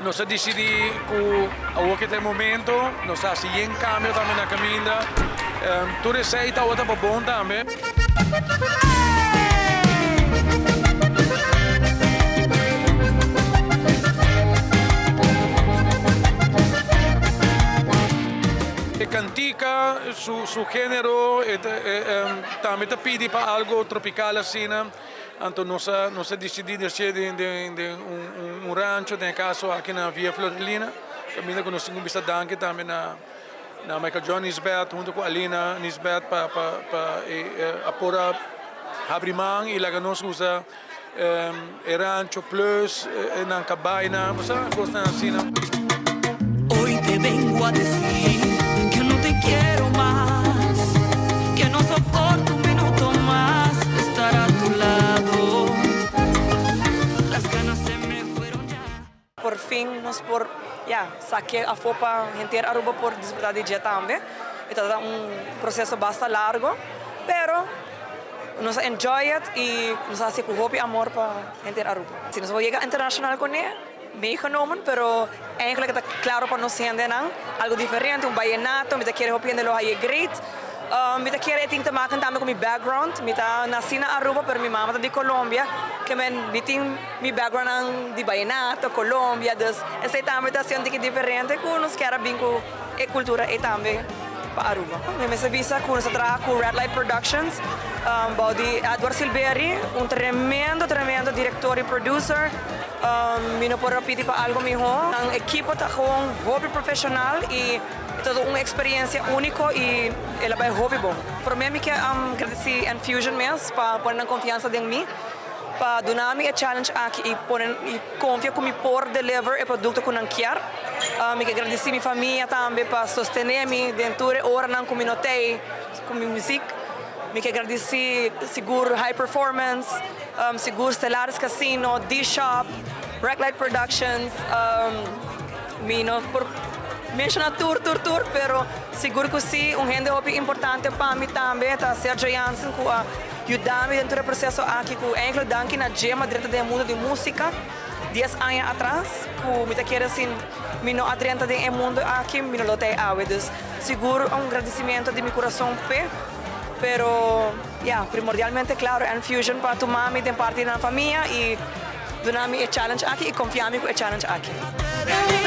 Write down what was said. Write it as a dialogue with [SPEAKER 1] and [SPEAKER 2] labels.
[SPEAKER 1] Nos a disidí ku awor ke ta e momento, nos ta hasi yen kambio tambe na kaminda. Tur esei ta awor ta pa bon tambe. E kantika su género tambe ta pidi pa algo tropikal asina. Anto nos a nos a disidí di hasié den den den un un rancho, den e kaso aki na Villa Florelina, kaminda ku nos tin ku bisa danki tambe na na Michael John Nisbet hunto ku Alina Nisbet pa pa pa e a por a habri man i laga nos usa e rancho plus nan kabainan, bo sa kosnan asina.
[SPEAKER 2] Hoy te vengo a decir que no te quiero mas, que no soporto un minuto mas estar a tu lado. Las ganas se me fueron ya.
[SPEAKER 3] Por fin nos por ya saque afo pa henter Aruba por disfruta di dje tambe. E tabata un proceso basta largo, pero nos a enjoy it y nos a haci cu hopi amor pa henter Aruba. Si nos por yega internacional cune, meegenomen, pero eigenlijk ta claro pa nos hendenan, algo diferente, un vallenato, mi ta kere hopi hende lo haye great. Mi ta kere e tin te maken tambe cu mi background, mi ta naci na Aruba pero mi mama ta di Colombia, ke men mi tin mi backgroundnan di vallenato, Colombia, dus esey tambe ta haci un tiki diferente cu nos kier a bin cu e cultura ey tambe pa Aruba. Mi mester bisa cu nos a traha cu Red Light Productions bao di Edward Silbery, un tremendo tremendo director y producer. Mi no por a pidi pa algo miho. Nan ekipo ta gewoon hopi profesional y ta un experiencia unico y el a bay hopi bon. Prome mi ke gradeci Enfusion mes pa pone nan confiansa den mi, pa duna mi e challenge aki y pone y confia cu mi por deliver e producto cu nan kier. Mi ke gradeci mi famia tambe pa sostene mi den tur e oranan cu mi no tey cu mi muziek. Mi ke gradeci sigur High Performance. Sigur Stellaris Casino, D-Shop, Red Light Productions, mi no por menciona tur tur tur pero sigur cu si un hende hopi importante pa mi tambe ta Sergio Jansen cu a yuda mi den tur e proceso aki cu eigenlijk danki na dje mi a drenta den e mundo di musica dies aña atras cu mi ta kere sin mi no a drenta den e mundo aki mi no lo ta e awe dus sigur un gradicimento di mi curason p'e pero. Ya, primordialmente claro Enfusion pa tuma mi den parti di nan famia y duna mi e challenge aki y confia mi cu e challenge aki.